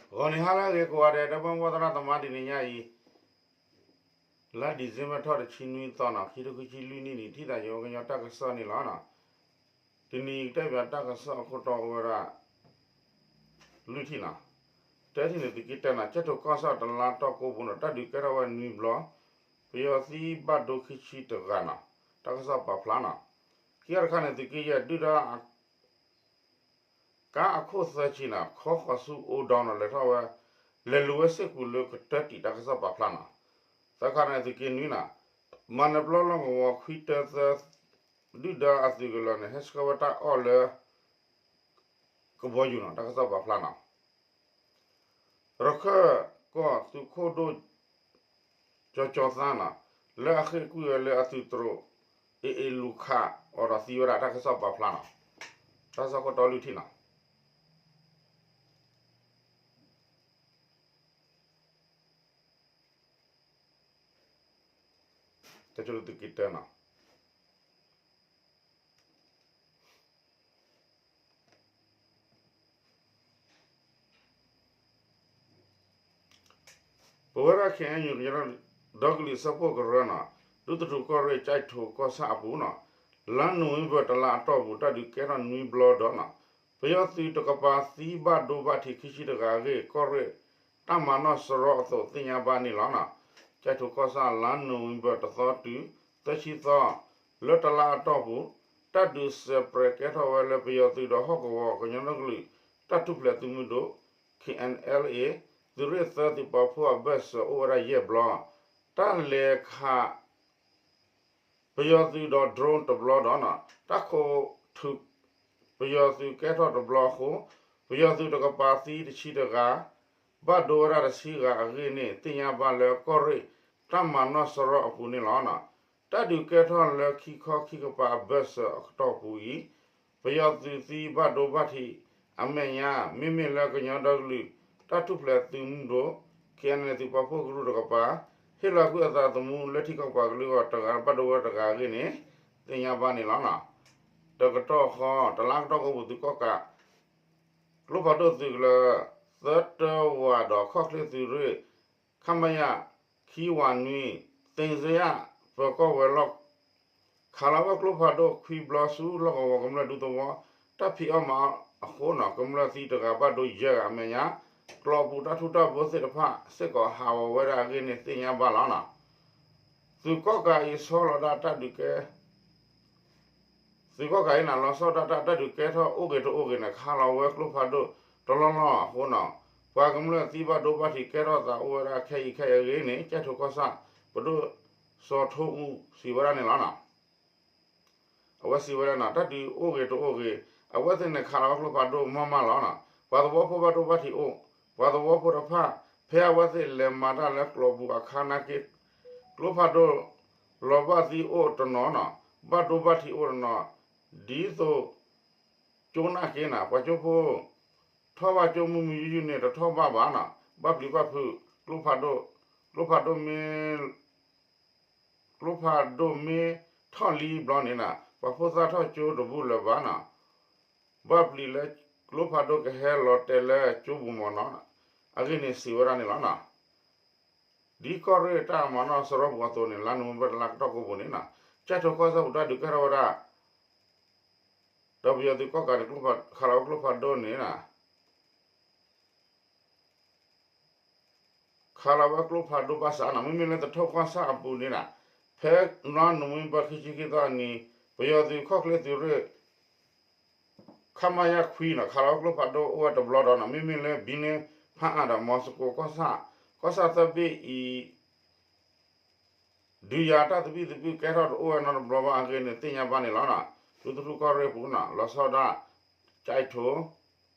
ဂီၤနံၤဟါလၢအဂ့ၤကိးဂၤဒဲး ဒီပုၢ်ဝဲၢ်သရၣ်သမါ တနံၤညါအံၤ လါဒံၣ်စ့ဘၢၣ်ထီၣ်တဆံနွံသီနီၤ ခံထိခံဆံလွံၢ်နံၣ်န့ၣ် ထံၣ်သးယဝဲကညီတၢ်ကစီၣ်န့ၣ်လီၤ. တနံၤအံၤကတဲဘၣ်တၢ်ကစီၣ်အခိၣ်တီအိၣ်ဝဲဒၣ် လွံၢ်ထံၣ်နီၤ. တထံၣ်န့ၣ် သုးက့တၢနီၤ ကၠဲၣ်ထိၣ်ကီၢ်ဆၣ်တလါတီၢ်ကိးပူၤနီၤ တၢ်ဒုးကဲထီၣ်ဝဲနွံဘျီ ပယီၤသံဘၣ်ဒိခံဆံတဂၤနီၤ တၢ်ကစီၣ်ပာ်ဖျါနီၤ. ခံဂၤတခါန့ၣ် သုးက့ယဲၢ်ဒုၣ်ဒါ ကါအခိၣ်သၢဆံနီၤ ခီဃီၤဆူအိၣ်ဒီနီၤ လဲၤထီၣ်ဝဲ လဲၤလူၤဝဲစ့ၢ်ကီးလၢကတၢၢ်တံာ် တၢ်ကစီၣ်ပာ်ဖျါနီၤ. သၢခါန့ၣ် သုးက့နွံနီၤ မၤနၢၤပျီလီၢ်ကဝီၤခွံတၢသၢ ဒုၣ်ဒါအသုးကလၢၤန့ၣ် ဟဲဆှၢဝဲတၢ်အီၣ်လၢ ကဘီယူၤနီၤ တၢ်ကစီၣ်ပာ်ဖျါနီၤ. ရခၢၣ်ကီၢ်သုးခိၣ်ဒိၣ် ကၠီကၠီသါနီၤ လၢအဃ့ၢ်ကွံာ်ဝဲလၢအသုးတရိး အ့ၣ်အ့ၣ်လူၤခးအီၤဒီးသံဝဲဒၣ် တၢ်ကစီၣ်ပာ်ဖျါနီၤ. တၢ်ကစီၣ်ခိၣ်တီလွံၢ်ထံၣ်နီၤ တၢ်ကစီၣ်သုးက့တၢနီၤ ပဝဲဒၣ် ခ့ၣ်အဲၣ်ယူၣ် ကညီဒီကလုာ်စၢဖှိၣ်ကရၢနီၤ ဒူသထူၣ်ကီၢ်ရ့ၣ် ကၠဲၣ်ထိၣ်ကီၢ်ဆၣ်အပူၤနီၤ လါနိၣ်ဝ့ဘၢၣ်တလါအတီၢ်ပူၤ တၢ်ဒုးကဲထီၣ်နွံဘျီဒီးနီၤ ပယီၤသုးတကပၤသံဘၣ်ဒိဘၣ်ထံးခံဆံတဂၤအဂ့ၢ် ကီၢ်ရ့ၣ်တၢ်မၤနီၣ်စရီအသိးသ့ၣ်ညါဘၣ်န့ၣ်လီၤ. ကၠဲၣ်ထိၣ်ကီၢ်ဆၣ် လါနိၣ်ဝ့ဘၢၣ်တသီတုၤ သၢဆံသီ လၢတလါအတီၢ်ပူၤ တၢ်ဒုးစဲးပြဲးကဲထီၣ်ဝဲလၢပယီၤသုးဒီးဟီၣ်ကဝီၤကညီဒီကလုာ် တၢ်ထူၣ်ဖျဲးသုးမုၢ်ဒိၣ် ခ့ၣ်အဲၣ်အၣ်အၣ်အ့ သုးရ့ၣ်သၢသုးပာ်ဖှိၣ်အဘၢၣ်စၢၤအိၣ်ဝဲဒၣ်ယဲၢ်ဘျီ တၢ်လဲၤခး ပယီၤသုးဒီး drone တဘျီဒီးနီၤ တၢ်ခိးထုး ပယီၤသုးကဲထီၣ်တဘျီအဃိ ပယီၤသုးတကပၤသံတဆံတဂၤ ဘၣ်ဒိဝဲဒၣ်တဆံဂၤအဂ့ၢ်န့ၣ် သ့ၣ်ညါဘၣ်လၢကီၢ်ရ့ၣ်တၢ်မၤနီၣ်စရီအပူၤန့ၣ်လီၤ. တၢ်ဒုးကဲထီၣ်လၢခံခီခံကပၤအဘၢၣ်စၢၤအကတီၢ်ပူၤအံၤ ပယီၤသုးသံဘၣ်ဒိဘၣ်ထံးအမဲာ်ညါ မ့မ့ၢ်လၢကညီဒီကလုာ် တၢ်ထူၣ်ဖျဲးသုးမုၢ်ဒိၣ် ခ့ၣ်အဲၣ်အၣ်အၣ်သုးပာ်ဖှိၣ်ကရူၢ်တကပၤ ဟ့ၣ်လီၤကွံာ်အသးသမူလၢထံကီၢ်ပှၤကလုာ်အဂီၢ်တဂၤဘၣ်ဒိဝဲတဂၤအဂ့ၢ်န့ၣ် သ့ၣ်ညါဘၣ်န့ၣ်လီၤ. တကတီၢ်ဃီ တလါကတီၢ်ကိးပူၤသုးကီၣ်ကး ကျိဖးဒိၣ်သုးကလၢၤ သၢတၢဝးဒီးခီၣ်ချ့သုးရ့ၣ် ခမရ ခံဝးနွံ သ့ၣ်စ့ယၣ် ပၢၤကီၢ်ဝဲၤလီၢ် ခးလီၤဝဲကျိဖးဒိၣ်ခွံဘျီဆူလီၢ်ကဝီၤကမျၢၢ်ဒူသဝီ တၢ်ဖံးအီၣ်မၤအီၣ်အဃိနီၤ ကမျၢၢ်သံတဂၤဘၣ်ဒိယဲၢ်ဂၤအမဲာ်ညါ ကျိပူၤတၢ်ထူးတၢ်ဘိသ့ၣ်တဖၣ် စ့ၢ်ကီးဟးဂီၤဝဲဒၣ်အဂ့ၢ်န့ၣ်သ့ၣ်ညါဘၣ်လီၤ. သုးကီၣ်ကးအံၤဆီလီၤဒၣ်တၢ်ဒုးကဲ သုးကီၣ်ကးအံၤန့ၣ် လီၤဆီဒၣ်တၢ်တၢ်ဒုးကဲထီၣ်အိၣ်ဂ့ၤတအိၣ်ဂ့ၤန့ၣ် ခးလီၤဝဲကျိဖးဒိၣ်တလီၢ်လီၢ်အဃိနီၤ ပှၤကမျၢၢ်သံဘၣ်ဒိဘၣ်ထံးကဲထီၣ်သးအိၣ်ဝဲဒၣ်ခဲအံၤခဲအံၤအဂ့ၢ်န့ၣ် ကၠဲၣ်ထိၣ်ကီၢ်ဆၣ် ပဒိၣ်စီၤထိအူစံးဝဲဒၣ်န့ၣ်လီၤ. အဝဲစံးဝဲဒၣ်နီၤ တၢ်ဒုးအိၣ်ဂ့ၤတအိၣ်ဂ့ၤ အဝဲသ့ၣ်န့ၣ်ခးလီၤဝဲကျိဖးဒိၣ်မးမးလီၤ. ပှၤသဝီဖိဘၣ်ဒိဘၣ်ထံးအိၣ် ပှၤသဝီဖိတဖၣ် ဖဲအဝဲသ့ၣ်လဲၤမၤတၢ်လၢကျိပူၤအခါနာ်က့ ကျိဖးဒိၣ် လီၤဘၣ်သံအိၣ်တနီၤနီၤ ဘၣ်ဒိဘၣ်ထံးအိၣ်တနီၤ ဒ်သိး ကၠိနာ်က့နီၤ ပှၤကၠိဖိ ထီၣ်ဘၣ်ကၠိမုၢ်မုၢ်ယုၢ်ယုၢ်န့ၣ် တထီၣ်ဘၣ်ဘၣ်နီၤ ဘၣ်ပျံၤဘၣ်ဖုး ကျိဖးဒိၣ် ကျိဖးဒိၣ်မ့ၢ် ကျိဖးဒိၣ်မ့ၢ်ထီၣ်လံဘျီန့ၣ်နီၤ ပှၤဖိသၣ်ထီၣ်ကၠိတဘူၣ်လၢၤဘၣ်နီၤ ဘၣ်ပျံၤလၢကျိဖးဒိၣ်ကဟဲလီၤတဲာ်လၢကၠိပူၤမ့ၢ်နီၤ အဂ့ၢ်န့ၣ်စံးဝဲဒၣ်န့ၣ်လီၤ. ဒ်ကီၢ်ရ့ၣ်တၢ်မၤနီၣ်စရီပူၤအသိးန့ၣ် လါနိၣ်ဝ့ဘၢၣ်တလါကတီၢ်ကိးပူၤန့ၣ်နီၤ ကၠဲၣ်ထိၣ်ကီၢ်ဆၣ်ပူၤတၢ်ဒုးကဲထီၣ်ဝဲဒၣ် ဒီးပယီၤသုးကီၣ်ကးန့ၣ် ခးလီၤဝဲကျိဖးဒိၣ်န့ၣ်နီၤ ခးလီၤဝဲကျိဖးဒိၣ်ဘၣ်ဆၣ်နီၤ မ့မ့ၢ်လၢသထူၣ်ကီၢ်ဆၣ်အပူၤန့ၣ်နီၤ ဖဲလါနိၣ်ဝ့ဘၢၣ်ခံဆံခံသီအနံၤ ပယီၤသုးခီၣ်ချ့သုးရ့ၣ် ခမရ ခွံနီၤ ခးလီၤဝဲကျိဖးဒိၣ်အိၣ်ဝဲတဘျီဒီးနီၤ မ့မ့ၢ်လၢဘံန့ၢ်ဖးအါဒီး မီၤစကိးကီၢ်ဆၣ် ကီၢ်ဆၣ်သၢဘ့ၣ်အံၤ ဒုးယၤတၢ်သဘံၣ်သဘုၣ်ကဲထီၣ်တအိၣ်ဝဲနီတဘျီဘၣ်အဂ့ၢ်န့ၣ် သ့ၣ်ညါဘၣ်န့ၣ်လီၤ. ဒူသထူၣ်ကီၢ်ရ့ၣ်ပူၤနီၤ လီၤဆီဒၣ် ကၠဲၣ်ထိၣ်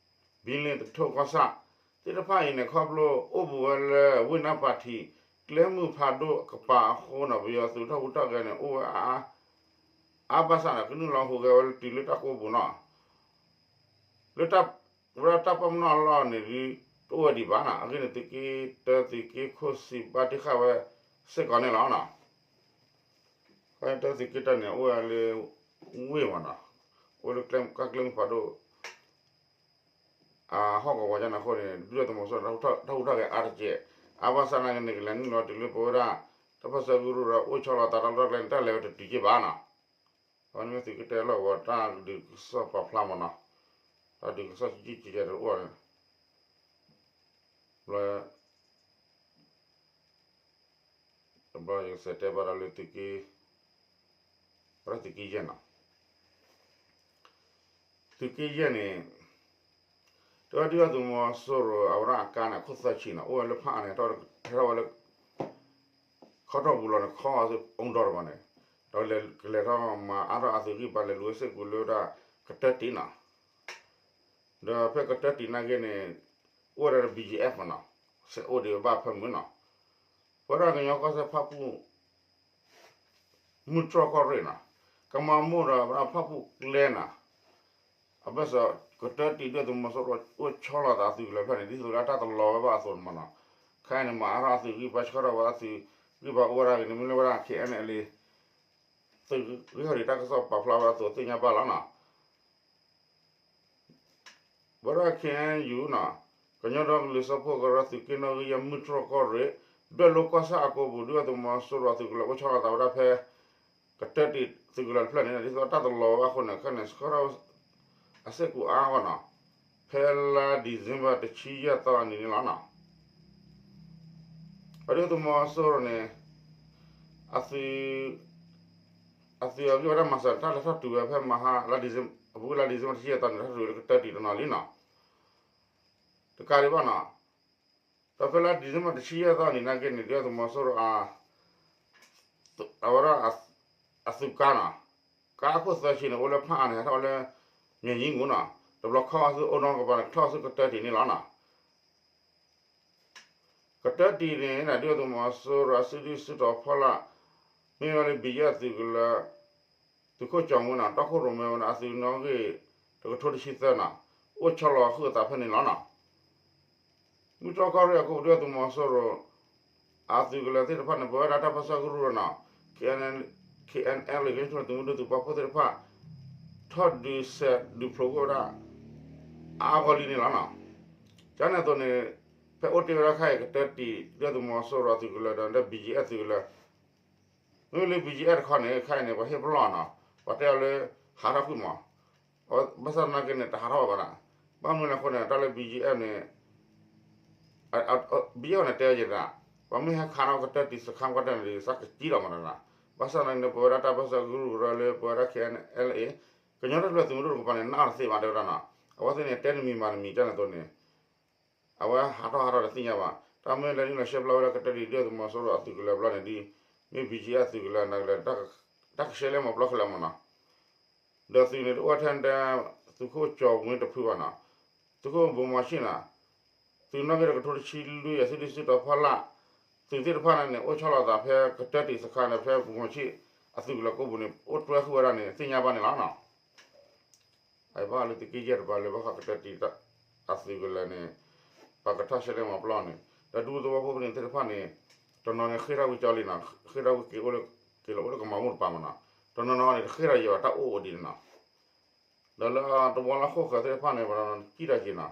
ဘံလ့ၣ်သထူၣ်ကီၢ်ဆၣ် သ့ၣ်တဖၣ်အံၤန့ၣ် ခီဖျိအိၣ်ဘူးဝဲလၢဝ့ၢ်နၢ်ပၢၢ်ထံး ကျဲမုၢ်ဖးဒိၣ်ကပၤအဃိနီၤ ပယီၤသုးထီၣ်ဟူးထီၣ်ဂဲၤန့ၣ် အိၣ်ဝဲအါအါဘၣ်ဆၣ်န့ၣ် ကနုာ်လီၤဟူးဂဲၤဝဲလၢတုၤလၢတၢ်ကိးပူၤနီၤ လၢတၢ် ဝဲဒၣ်တၢ်ပာ်ပနီၣ်အလီၢ်န့ၣ်ဒုး တအိၣ်ဝဲဒံးဘၣ်နီၤ အဂ့ၢ်န့ၣ် သုးက့တၢသုးက့ခိၣ်စံးဘၣ်တ့ၢ်ဃာ်ဝဲစ့ၢ်ကီးန့ၣ်လီၤ. တၢသုးက့တၢန့ၣ် အိၣ်ဝဲလၢ ဝ့ၢ်မးနီၤ အိၣ်လၢကၢ်ကျဲမုၢ်ဖးဒိၣ် အဟီၣ်ကဝီၤယါန့ၣ်အဃိန့ၣ် ဒုၣ်ဒါသုးမီၤစိရိၤ တၢ်ဟူးထီၣ်က့ၤအါတက့ၢ်, အါဘၣ်ဆၣ်နာ်က့န့ၣ် ကလဲၤနုာ်လီၤတုၤလၢပဝဲဒၣ် တၢ်ပၢဆှၢကရူၢ်ဒီး အိၣ်ဆီလီၤသးတၢ်လီၢ်တၢ်ကျဲန့ၣ် တၢ်လဲၤဝဲတတုၤက့ၤဘၣ်နီၤ. အဝဲန့ၣ်မ့ၢ်သုးက့တၢလီၢ်ကဝီၤ တၢ်ဒုးကစီၣ်ပာ်ဖျါမးနီၤ, တၢ်ဒုးကစီၣ်ကကဲတအိၣ်န့ၣ် ဘျီ ဘျီယကစံးတဲဘၣ်ဒီးလၢသုးက့, ဝဲဒၣ်သုးက့ယဲၢ်နီၤ, သုးက့ယဲၢ်န့ၣ် တဝဲဒုၣ်ဒါသုးမီၤစိရိၤ အဝဲဒၣ်အကါန့ၣ် အခိၣ်သၢဆံနီၤ, အိၣ်ဝဲလၢဖးအါန့ၣ် ဟဲထီၣ်ဝဲလၢ ခီထီၣ်ပူၤလီၤန့ၣ် ခီအီၤသုအူဒီတဘၣ်န့ၣ်, ဒီးကလဲၤထီၣ်မၤအါထီၣ်အသုးဂံၢ်ဘါ လဲၤလူၤဝဲစ့ၢ်ကီးလၢဝဲဒၣ် ကတၢတံးနီၤ, ဒီးဖဲကတၢတံးနာ်က့န့ၣ် အိၣ်ဝဲဒၣ်ဒီး ဘီၣ်ကၠံၣ်အဲၣ်ဖ်မးနီၤ, စဲးအိၣ်ဒံးဝဲဘၣ်ဖဲမုာ်နီၤ, ပဝဲဒၣ်ကညီကီၢ်စဲၣ်ဖၣ်ပူၣ် မုၢ်တြီၢ်ကီၢ်ရ့ၣ်နီၤ, ကမၤမိၢ်ဒီးဝဲဒၣ်ဖၣ်ပူၣ်ကျဲနီၤ, အဘၢၣ်စၢၤ ကတၢတံးဒုၣ်ဒါသုးမီၤစိရိၤ အိၣ်ဆီလီၤသးအသုးကလၢၤဖျၢၣ်န့ၣ် ဒ်သိးလၢအတၢ်တလီၤဝဲဘၣ်အသိးန့ၣ်မးနီၤ, ခဲအံၤန့ၣ် မၤအါထီၣ်အသုးဂံၢ်ဘါ ဆှၢထီၣ်ဝဲအသုးဂံၢ်ဘါအိၣ်ဝဲဒၣ်ဂ့ၤန့ၣ် မ့ၢ်လၢဝဲဒၣ် ခ့ၣ်အဲၣ်အဲလ် သုးဂံၢ်ဟီၣ်ဒံးတၢ်ကစီၣ်ပာ်ဖျါဝဲအသိးသ့ၣ်ညါဘၣ်လီၤနီၤ. ဝဲဒၣ် ခ့ၣ်အဲၣ်ယူၣ်နီၤ, ကညီဒီကလုာ်စၢဖှိၣ်ကရၢ သုးက့နီၣ်ဂံၢ်ယဲၢ် မုၢ်တြီၢ်ကီၢ်ရ့ၣ် ဒွဲၣ်လိၤကီၢ်ဆၣ်အကိာ်ပူၤ ဒုၣ်ဒါသုးမီၤစိရိၤအသုးကလၢၤ အိၣ်ဆီလီၤသးဝဲဒၣ်ဖဲ ကတၢတံးသုးကလၢၤတဖျၢၣ်န့ၣ် ဒ်သိးတၢ်တလီၤဝဲအဃိန့ၣ် ခဲန့ၣ် ဆှၢထီၣ်အစ့ၢ်ကီးအါအါဂီၢ်နီၤ, ဖဲလါဒံၣ်စ့ဘၢၣ် တဆံယဲၢ်သီအနံၤန့ၣ်လီၤနီၤ. ဒုၣ်ဒါသုးမီၤစိရိၤန့ၣ် အသုး အသုးအဂံၢ်ဘါတၢ်မၤစၢၤ တၢ်လဲၤထီၣ်တုၤဝဲဖဲမဟါ လါဒံၣ်စ့ဘၢၣ် အပူၤကွံာ်လါဒံၣ်စ့ဘၢၣ် တဆံယဲၢ်သီန့ၣ် ထီၣ်တုၤဝဲလၢကတၢတံးတနီၤလံနီၤ, တကးဒံးဘၣ်နီၤ, ဒီးဖဲလါဒံၣ်စ့ဘၢၣ် တဆံယဲၢ်သီအနံၤနာ်က့န့ၣ် ဒုၣ်ဒါသုးမီၤစိရိၤ အဝဲဒၣ် အသုးကါနီၤ, ကါအခိၣ်သၢဆံန့ၣ် အိၣ်လၢဖးအါန့ၣ် ဟဲထီၣ်ဝဲလၢ မၠဲၣ်ယံငူနီၤ, တဘျီခီဆူအအိၣ်နီတကပၤန့ၣ် ထီၣ်ဆူကတၢတံးန့ၣ်လီၤနီၤ. ကတၢတံးန့ၣ် ဒုၣ်ဒါသုးမီၤစိရိၤ အစုဒုၣ်စုတီၤဖီလာ် မ့ၢ်ဝဲလၢ ဘံၣ်ယဲၢ် သုးကလၢၤ သုးခိၣ်ကၠီၤမူနီၤ တီခိၣ်ရိၣ်မဲဝဲန့ၣ် အသုးနီၣ်ဂံၢ် တကထိတဆံသၢနီၤ, အိၣ်ဆီလီၤဃုာ်အသးဖဲန့ၣ်လီၤနီၤ. မုၢ်တြီၢ်ကီၢ်ရ့ၣ်အကိာ်ပူၤ ဒုၣ်ဒါသုးမီၤစိရိၤ အသုးကလၢၤသ့ၣ်တဖၣ်န့ၣ် ပဝဲဒၣ်တၢ်ပၢဆှၢကရူၢ်နီၤ, ခ့ၣ်အဲၣ်အဲလ် ကညီသုးမုၢ်ဒိၣ်သုးပာ်ဖှိၣ်သ့ၣ်တဖၣ် ထီၣ်ဒုးစဲးဒုးဖျိးကွံာ်ဝဲဒၣ် အါဂီၢ်လံန့ၣ်လီၤနီၤ. ကန့ၣ်အသိးန့ၣ် ဖဲအိၣ်တ့ၢ်ဝဲဒၣ်ခဲအံၤ ကတၢတံး ဒုၣ်ဒါသုးမီၤစိရိၤအသုးကလၢၤဒီး ဘံၣ်ယဲၢ် အသုးကလၢၤ မ့ၢ်လၢ ဘံၣ်ယဲၢ် တခီန့ၣ် ခဲအံၤန့ၣ် ပှၤဟ့ၣ်ပလီၢ်နီၤ, ပှၤတဲအီၤလၢ ဟးထီၣ်ကွံာ်မး, ဘၣ်ဆၣ်သနာ်က့န့ၣ် တဟးထီၣ်ဘၣ်ဘၣ်နီၤ, ဘၣ်မနုၤလဲၣ်အဃိန့ၣ် တၢ်လၢ ဘံၣ်ယဲၢ် န့ၣ် ဘံၣ်ယဲၢ် န့ၣ် တဲဝဲယဲဒၣ်, ပှၤမ့ၢ်ဟဲခးထီၣ်ကတၢတံးစခါကွၢ်တၢ်န့ၣ် စးကစံၣ်လီၤမးနီၤ, ဘၣ်ဆၣ်သနာ်က့န့ၣ် ပဝဲဒၣ်တၢ်ပၢဆှၢကရူၢ်ကရၢလၢ ပဝဲဒၣ် ခ့ၣ်အဲၣ်အဲလ် ကညီတၢ်ထူၣ်ဖျဲးသုးမုၢ်ဒိၣ်တကပၤန့ၣ် နာ်အီၤတသ့ဘၣ်တဲဝဲဒၣ်နီၤ, အဝဲသ့ၣ်န့ၣ် တဲတမံၤမၤတမံၤကန့ၣ်အသိးန့ၣ် အဝဲဟးထီၣ်ဟးထီၣ်တသ့ၣ်ညါဘၣ်, တၢ်မ့ၢ်လဲၤနုာ်လီၤရှဲပျီဝဲဒၣ်ကတၢတံး ဒုၣ်ဒါသုးမီၤစိရိၤအသုးကလၢၤဘျီန့ၣ်ဒ် မ့ၢ် ဘံၣ်ယဲၢ် အသုးကလၢၤနာ်က့လဲၣ်, တၢ်ကရှဲလဲမၤပျီခဲလၢာ်မးနီၤ, ဒီးသုးန့ၣ်တအိၣ်ထဲဒၣ် သုးခိၣ်ကၠီၤမူတဖုဘၣ်နီၤ, သုးခိၣ်ဘိၣ်မီၤဆံၣ်နီၤ, သုးနီၣ်ဂံၢ်တကထိတဆံလွံၢ် အစုဒုၣ်စုတီၤဖီလာ် သုးသ့ၣ်တဖၣ်န့ၣ် အိၣ်ဆီလီၤသးဖဲကတၢတံးစခါန့ၣ် ဖဲဘိၣ်မီၤဆံၣ်အသုးကလၢၤကိာ်ပူၤန့ၣ် အိၣ်တွဲဃုာ်ဝဲဒၣ်န့ၣ် သ့ၣ်ညါဘၣ်န့ၣ်လီၤနီၤ. အဘၣ်ဃးလၢသုးက့ယဲၢ်တပၤလၢဘၣ်ဃးကတၢတံး အသုးကလၢၤန့ၣ် ပှၤကထီၣ်ရှဲလဲမၤပျီန့ၣ် ဒီးဒူသဝီဖိဖဲန့ၣ်သ့ၣ်တဖၣ်န့ၣ် တနီၤန့ၣ်ဃ့ၢ်ထီၣ်ဝံၤကၠီလံနီၤ, ဃ့ၢ်ထီၣ်ဝံၤက့ၤအိၣ်လၢ က့ၤလီၤအိၣ်လၢကမၤမိၢ်တပၤမးနီၤ, တနီၤနီၤန့ၣ် တဃ့ၢ်ထီၣ်ယံၤဘၣ် တၢ်အိၣ်အိၣ်ဒံးန့ၣ်နီၤ. ဒီးလၢတဝီလၢဟီၣ်ခိၣ်ဃၢၤသ့ၣ်တဖၣ်န့ၣ် ပှၤစံၣ်ထီၣ်က့ၤနီၤ, ဒီ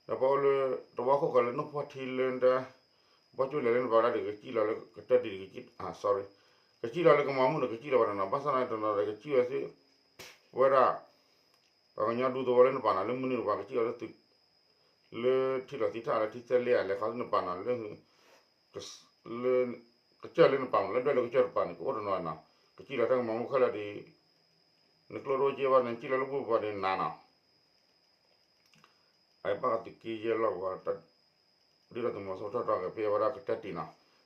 းပှၤအိၣ်လၢတဝီဟီၣ်ခိၣ်ဃၢၤလၢနိၣ်ဖီၣ်ထံလၢတၢ် ဘီကၠိလဲၤလၢနပၤဝဲဒၣ်ဒီး ကစံၣ်လီၤလၢကတၢတံး ကစံၣ်လီၤလၢကမၤမိၢ်န့ၣ် ကစံၣ်လီၤဝဲဒၣ်နီၤ, ဘၣ်ဆၣ်သနာ်က့တနီၤဒီးကစံၣ်ဝဲသ့ၣ် ပဝဲဒၣ် ပှၤကညီဒူသဝီလၢနပၤနီၤ လၢမုၢ်နုာ်တပၤ ကစံၣ်လီၤလၢသုး လၢထံလီၤသံထၣ်လၢထံသဲလ့ဧါ လဲၤခီလၢနပၤနီၤ လၢ လၢ ကစၢၢ်လၢနပၤမး လၢဒွဲၣ်လၢကစၢၢ်တပၤန့ၣ် ကအိၣ်တနီၤနီၤ, ကစံၣ်လီၤတၢ်ကမၤမိၢ်ခဲလၢာ်ဒီး နကျိတအိၣ်က့ဘၣ်န့ၣ် ကစံၣ်လီၤလၢဘူၣ်ပၤန့ၣ်နၤနီၤ. အဘၣ်ဃးသုးက့ယဲၢ်လီၢ်ကဝီၤ ဒုၣ်ဒါသုးမီၤစိရိၤထီၣ်ထီၣ်က့ၤဖဲအဝဲဒၣ်ကတၢတံးနီၤ,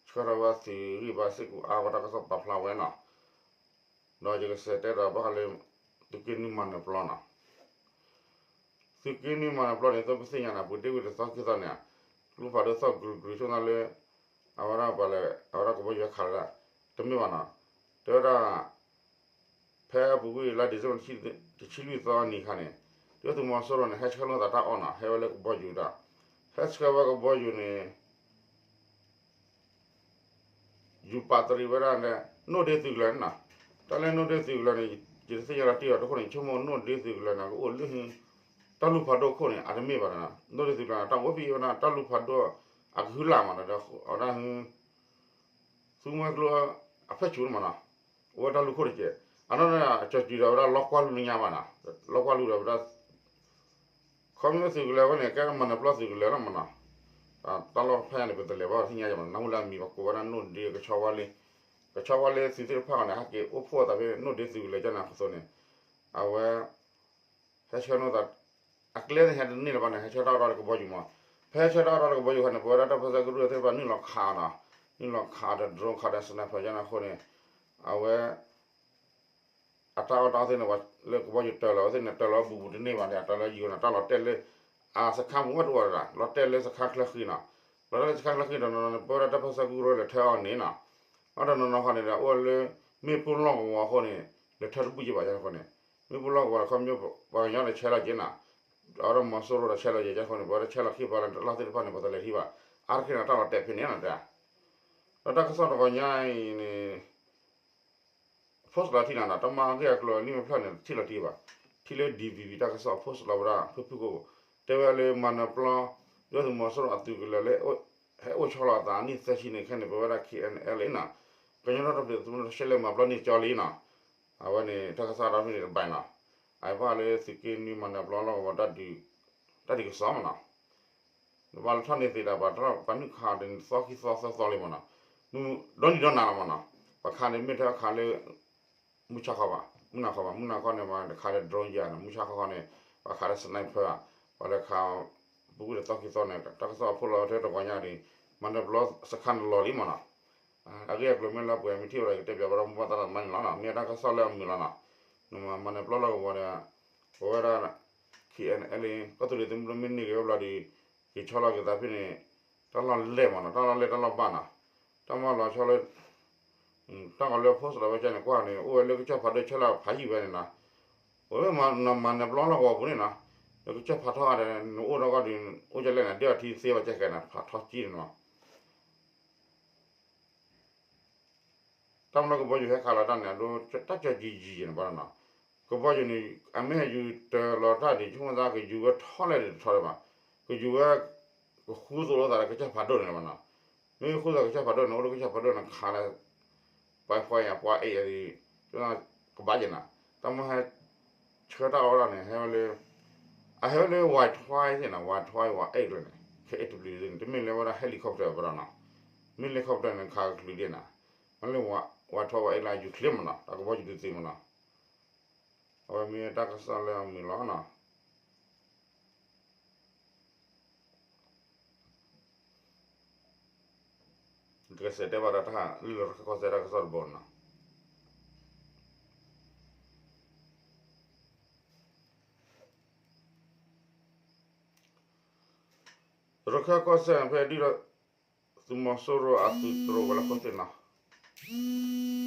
ဆှၢထီၣ်ဝဲသုးဂံၢ်ဘါစ့ၢ်ကီးအါဝဲတၢ်ကစီၣ်ပာ်ဖျါဝဲနီၤ, ဒီးယကစံးတဲဒီးဘၣ်ဃးလၢ သုးက့နွံမၤနၢၤပျီနီၤ သုးက့နွံမၤနၢၤပျီန့ၣ် သုပသ့ၣ်ညါနီၤ ပူၤတ့ၢ်ဝံၤတသီခံသီန့ၣ်ဧါ, ကျိဖးဒိၣ်သီၣ်ကြူးကြူးဆိၣ်သးလၢ အဝဲဒၣ်ပှၤလဲၤ အဝဲဒၣ်ကဘီယူၤခးလၢ တမ့ၢ်ဘၣ်နီၤ, တဲဝဲဒၣ် ဖဲအပူၤကွံာ်လါ December တဆံလွံၢ်သီအနံၤအခါန့ၣ် ဒုၣ်ဒါသုးမီၤစိရိၤန့ၣ် ဟဲဆှၢလိာ်သးတၢ်အီၣ်နီၤ, ဟဲဝဲလၢကဘီယူၤဒၣ်, ဟဲဆှၢဝဲကဘီယူၤန့ၣ် ယူၤပာ်တရံးဝဲဒၣ်လၢ နိၣ်ဒ့သုးကလၢၤန့ၣ်နီၤ, တၢ်လၢနိၣ်ဒ့သုးကလၢၤန့ၣ် ယတသ့ၣ်ညါလီၤတံၢ်ဘၣ် တခိၣ်န့ၣ် ဆိကမိၣ်နိၣ်ဒ့သုးကလၢၤန့ၣ် ကအိၣ်လၢ တၢ်လူၤဖးဒိၣ်ခိၣ်န့ၣ် အတမ့ၢ်ဘၣ်နီၤ, ဒိၣ်ဒ်သုးကျါန့ၣ် တၢ်အိၣ်ဖဲအံၤဝဲဒၣ် တၢ်လူၤဖးဒိၣ် အကဟုလၢ်မးနီၤ, ဒီးအဝဲဒၣ် သူမွဲကျိအဖျၢၣ်ဆူၣ်န့ၣ်မးနီၤ, အိၣ်ဝဲတၢ်လူၤခိၣ်တက့ၢ်. အနီၢ်နီၢ် ကၠီၤကံၤဒီးဝဲဒၣ်လီကွၢ်လူၤလၢညါဘၣ်နီၤ, လီကွၢ်လူၤဒီးဝဲဒၣ် ခီဖျိသုးကလၢၤဝဲန့ၣ် ကဲမၤနၢၤပျီသုးကလၢၤလီၤမးနီၤ, တၢ်လီၢ်ဖးညါန့ၣ် ပတလဲၤဘၣ်ထံၣ်ညါယမးနီၤ, နၢ်ဟူလၢအမံၤ ပှၤကိးဝဲဒၣ်နိၣ်ဒ့ ကဆီဝါလ့, ကဆီဝါလ့သုးသ့ၣ်တဖၣ်န့ၣ် ဟဲက့ၤအိၣ်ဖှိၣ်အသးဖဲနိၣ်ဒ့သုးကလၢၤကၠၢ်န့ၣ်အသိးန့ၣ်, အဝဲ ဟဲဆှၢနုာ်သး အကျဲသ့ၣ်ဟဲတန့ၢ်လၢၤဘၣ်န့ၣ် ဟဲဆှၢတၢ်အီၣ်တၢ်အီလၢကဘီယူၤမး, ဖဲဟဲဆှၢတၢ်အီၣ်တၢ်အီလၢကဘီယူၤအခါန့ၣ် ပဝဲဒၣ်တၢ်ပၢဆှၢကရူၢ်သ့ၣ်တဖၣ်နုာ်လီၤခးအီၤနီၤ, နုာ်လီၤခးဒီး drone ခးဒီး sniper ကၠၢ်န့ၣ်အဃိန့ၣ်, အဝဲ အတၢ်အီၣ်တၢ်အီသ့ၣ်န့ၣ် လၢကဘီယူၤတၢၤလီၤဝဲသ့ၣ်န့ၣ် တၢၤလီၤဘူးဘူးတန့ၢ်ဘၣ်န့ၣ် အတၢၤလီၤယံၤဝဲန့ၣ် တၢ်လီၤတဲာ်လၢ အစခါမူဝဲတအိၣ်ဒၣ် လီၤတဲာ်လၢစခါချၢဃံနီၤ, လီၤတဲာ်လၢစခါချၢဃံဒီးနီၤနီၤန့ၣ် ပဝဲဒၣ်တၢ်ပၢဆှၢကရူၢ်လဲၤထၢအီၤန့ၣ်နီၤ, အီၣ်ဒီးနီၤနီၤဃီန့ၣ်ဒီး အိၣ်ဝဲလၢ မ့ၣ်ပိၢ်လီၢ်ကဝီၤအဃိန့ၣ် လဲၤထၢတဘူၣ်က့ဘၣ်ယါန့ၣ်အဃိန့ၣ်, မ့ၣ်ပိၢ်လီၢ်ကဝီၤဒီး ခီဖျိပှၤကညီန့ၣ် ဆဲးလီၤက့ၤနီၤ, အီၣ်ဒီးမီၤစိရိၤဒီးဆဲးလီၤက့ၤကၢ်ဃိန့ၣ် ပဝဲဒၣ်ဆဲးလီၤဃံပှၤလၢတၢ်လီၢ်သ့ၣ်တဖၣ်န့ၣ် ပှၤတလဲၤထံၣ်ဘၣ်, အါတက့ၢ်န့ၣ် တၢ်လီၤတဲာ်ဖဲန့ၣ်နီၤတဲ, ဒီးတၢ်ကစီၣ်တဂီၤညါအံၤန့ၣ် post လီၤထံနီၤနီၤ တၢ်မၤဂ့ၢ်အကျိၤလံမ့ၢ်ဖျၢၣ်န့ၣ် ထံၣ်လီၤတံၢ်ဘၣ်, ထံၣ်လၢ D V B တၢ်ကစီၣ် post လီၤဝဲဒၣ် ဖုၣ်ဖုၣ်ကိၣ်ကိၣ်, တဲဝဲလၢမၤနၢၤပျီ ဒုၣ်ဒါသုးမီၤစိရိၤအသုးကလၢၤလၢ ဟဲအိၣ်ဆီလီၤအသးနံၣ်သၢဆံန့ၣ် ခဲန့ၣ် ပဝဲဒၣ် K N L နီၤ, ကညီဒီတဖျၢၣ်သုးမုၢ်ဒိၣ်ရှဲလဲၣ်မၤပျီန့ၢ်ကၠီလံနီၤ, အဝဲန့ၣ် တၢ်ကစီၣ်ဒီဖဲန့ၣ်တဘၣ်နီၤ, အဘၣ်လၢသုးက့နွံမၤနၢၤပျီလီၢ်ကဝီၤ တၢ်ဒုးကစီၣ်မးနီၤ နဘၣ်လၢထီၣ်န့ၢ်သ့ဒၣ် ပှၤနုာ်ခးဒ်န့ၣ် သီခံသီသၢသီလံမးနီၤ, ဒီနံၤဒီနၤလီၤမးနီၤ, ပှၤခးန့ၣ်မ့ၢ်ထဲခးလၢ မုၢ်ဆါခီဘၣ် မုၢ်နၤခီဘၣ် မုၢ်နၤခီန့ၣ် ပှၤခးလၢ drone ယါနီၤ, မုၢ်ဆါခီခီန့ၣ် ပှၤခးလၢ sniper ဘၣ်, ပှၤလဲၤခး ပူၤကွံာ်ဒီးသီခံသီန့ၣ် တၢ်ကစီၣ်အဖီလာ်ထဲတဂီၤညါဒ် မၤနၢၤပျီစခါန့ၣ်လီၤလံမးနီၤ, အဂ့ၢ်အကျိၤမ့ၢ်လၢပှဲၤမ့ၢ်ထံၣ်ဝဲဒီး ကတဲပၠးဘၣ်ဒီးမိၢ်ပၢ်သရၣ်သမါန့ၣ်လီၤနီၤ, မ့ၢ်တၢ်ကစီၣ်လၢအမုာ်လီၤနီၤ, မၤနၢၤပျီလီၢ်ကဝီၤဒီး ပဝဲဒၣ် K N L ကီၢ်သူလ့ၤသုးမုၢ်ဒိၣ်မ့ၢ်န့ၢ်က့ၤဝဲဘျီဒီး က့ၤဆီလီၤက့ၤသးဖဲန့ၣ် တၢ်လီၢ်လဲၢ်မးနီၤ, တၢ်လီၢ်လဲၢ်တၢ်လီၢ်ဘၣ်နီၤ, တၢ်မၤလီၤဆီလၢ တၢ်ကီၤလၢ post လီၤဝဲကၠၢ်န့ၣ် ကွၢ်န့ၣ် အိၣ်ဝဲလၢကစၢၢ်ဖးဒိၣ်ဆဲလၢဖးယံာ်ဝဲန့ၣ်နီၤ, အိၣ်လၢမၤနၢၤပျီလီၢ်ကဝီၤပူၤန့ၣ်နီၤ, လၢကစၢၢ်ဖးထီအါဒီး နအိၣ်ဒီးကီၢ်ဒုး အိၣ်ကလဲၣ်န့ၣ် ဒ်အထံသ့ဘၣ်ကဲကဲန့ၣ် ဖးထီကံန့ၣ်နီၤ တၢ်မ့ၢ်လၢကဘီယူၤဟဲခးလီၤတၢ်န့ၣ် အဒိ တၢ်ကၠီၤကံၤယံၤန့ၣ်ဘၣ်နီၤ, ကဘီယူၤန့ၣ် အမ့ၢ်ဟဲယူၤတၢၤလီၤတၢ်ဒံး ဆိကမိၣ်သးကယူၤဝဲထီလဲၣ်ဒံးတထီလၢၤဘၣ်, ကယူၤဝဲ ကဃူသိးလိာ်သးလၢကစၢၢ်ဖးဒိၣ်န့ၣ်လီၤဘၣ်နီၤ, မ့ၢ်ဃူသးကစၢၢ်ဖးဒိၣ်န့ၣ် အိၣ်လၢကစၢၢ်ဖးဒိၣ်န့ၣ် ခးလၢ ပှၤဖှီၣ်ယါ ပှၤအဲၣ်ယါဒံး ကဘၣ်ယဲနီၤ, တၢ်မ့ၢ်ဟဲ ဆှၢတၢ်အီၣ်ဒၣ်န့ၣ် ဟဲဝဲလၢ အဟဲဝဲလၢ Y twelve သ့ၣ်နီၤ, Y twelve Y eight လၢန့ၣ် ခဲအ့ၣ်တပျံၤသ့ၣ်န့ၣ် တမ့ၢ်လၢဝဲဒၣ် helicopter ဘၣ်ဒီးနီၤ, မ့ၢ် helicopter န့ၣ် ခးကချုးဒ်နီၤ, မ့ၢ်လၢ Y twelve Y eight လၢယူၤချ့မးနီၤ, တၢ်ကဘီယူၤဒုးသ့မးနီၤ, အဝဲမ့ၢ်တၢ်ကစီၣ်လၢအမုာ်လီၤနီၤ ကစဲးတဲဘၣ်ဒီးတၢ်လၢရခၢၣ်ကီၢ်စဲၣ်တၢ်ကစီၣ်တဘီနီၤ, ရခၢၣ်ကီၢ်စဲၣ်ဖဲဒ်ဒီး သုးမီၤစိရိၤအသုးတြိၤဝဲလၢခိၣ်သ့ၣ်နီၤ